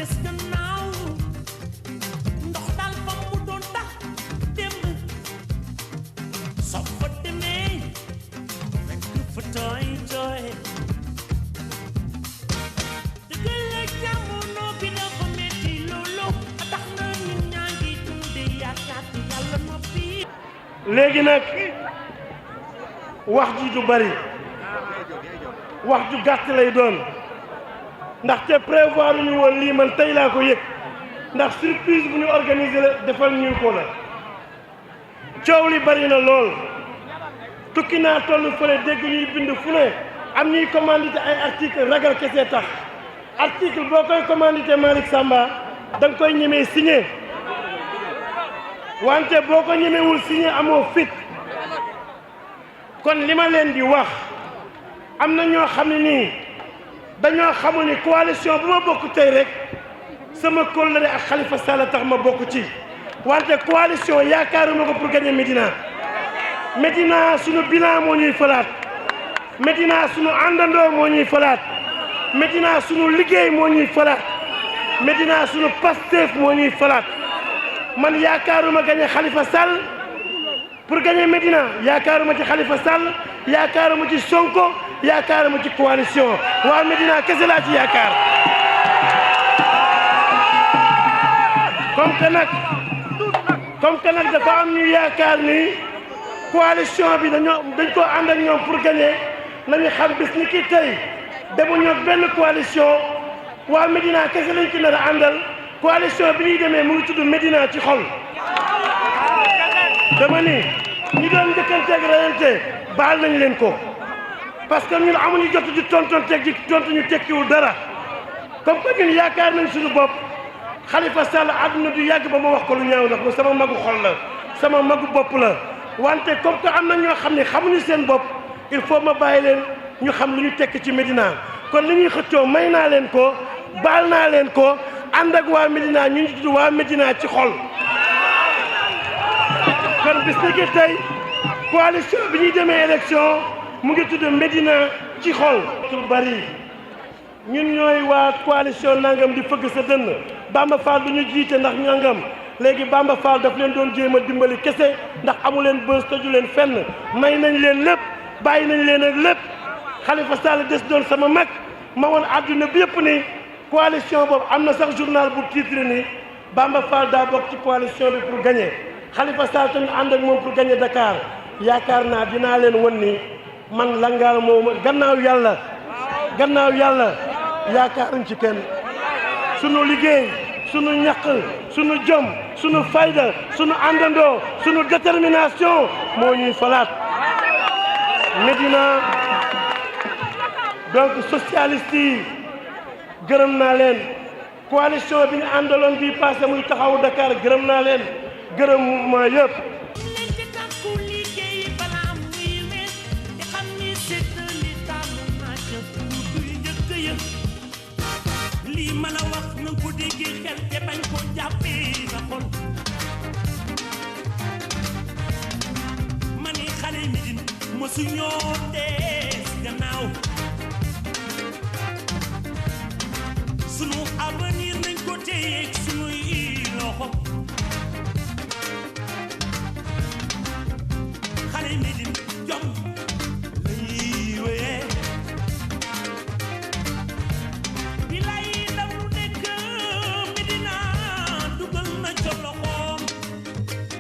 des gannaaw ndox daal fa mu doon tax démb soo fa demee fekk fa tooy tooy dëgg la jamono bi dafa metti loolu tax na nit ñaa ngi dunde yaakaar te yàlla noppi. léegi nag wax ji du bari wax ju gàtt lay doon ndaxte prévoir ñu woon lii man tey laa ko yëg ndax surprise bu ñu organiser la defal ñu ko la coow li bari na lool tukki naa toll fële dégg ñuy bind fu ne am ñuy commandité ay article ragal kese tax article boo koy commandité Malick Samba da nga koy ñemee signé wante boo ko ñemewul signé amoo fit kon li ma leen di wax am na ñoo xam ne nii dañoo xamul ni coalition bu ma bokk tey rek sama kóllëre ak Khalifa Sall tax ma bokk ci wante coalition yaakaaruma ko pour gagner Médina Médina sunu bilan moo ñuy falaat Médina sunu àndandoo moo ñuy falaat Médina sunu liggéey moo ñuy falaat Médina sunu Pastef moo ñuy falaat man yaakaaruma gagner Khalifa Sall pour gagner Médina yaakaaruma ci Khalifa Sall yaakaaruma ci Sonko yaakaaruma ci coalition waa Médina kese laa ci yaakaar comme que nag dafa am ñu yaakaar ni coalition bi dañ ko ànd ak ñoom pour gagner nañu xam bis ni ki tey demuñu ak benn coalition waa Médina kese lañ ci nar a àndal coalition bi ñuy demee mu ngi tudd Médina ci xol dama ni ñi doon njëkkanteeg rayante baal nañ leen ko parce que ñun amuñu jot di tontonteeg di tontu ñu tekkiwul dara comme que ñun yaakaar nañ suñu bopp Khalifa Sall àdduna du yàgg ba ma wax ko lu ñaaw ndax mu sama magu xol la sama magu bopp la wante comme que am na ñoo xam ne xamuñu seen bopp il faut ma bàyyi leen ñu xam lu ñu tekk ci Médina kon li ñuy xëccoo may naa leen ko baal naa leen ko ànd ak waa Médina ñu ngi tudd waa Médina ci xol kon bis ni ki tey coalition bi ñuy demee élection mu ngi tudd Médina ci xol tul bari ñun ñooy waa coalition nangam di fëgg sa dënn Bamba Fall du ñu jiite ndax nangam léegi Bamba Fall daf leen doon jéem a dimbali kese ndax amu leen bës tëju leen fenn may nañ leen lépp bàyyi nañ leen ak lépp Khalifa Sall des doon sama mag ma woon àdduna bi yëpp ni coalition boobu am na sax journal bu titre ni Bamba Fall daa bokk ci coalition bi pour gagner Khalifa Sall tamit ànd ak moom pour gagner Dakar yaakaar naa dinaa leen wan ni man langaal moom gannaaw yàlla yaakaaruñ ci kenn sunu liggéey sunu ñaq sunu jom sunu fayda sunu àndandoo sunu détermination moo ñuy falaat Médina donc socialiste yi gërëm naa leen coalition bi ñu àndaloon bii passé muy taxawu Dakar gërëm naa leen gërëm ma yëpp lii ma la wax na ko déggee xel te bañ ko jàppee sa xol ma ni xale Médine mosu ñoo des gannaaw sunu avenir nañ ko téye sunuy loxo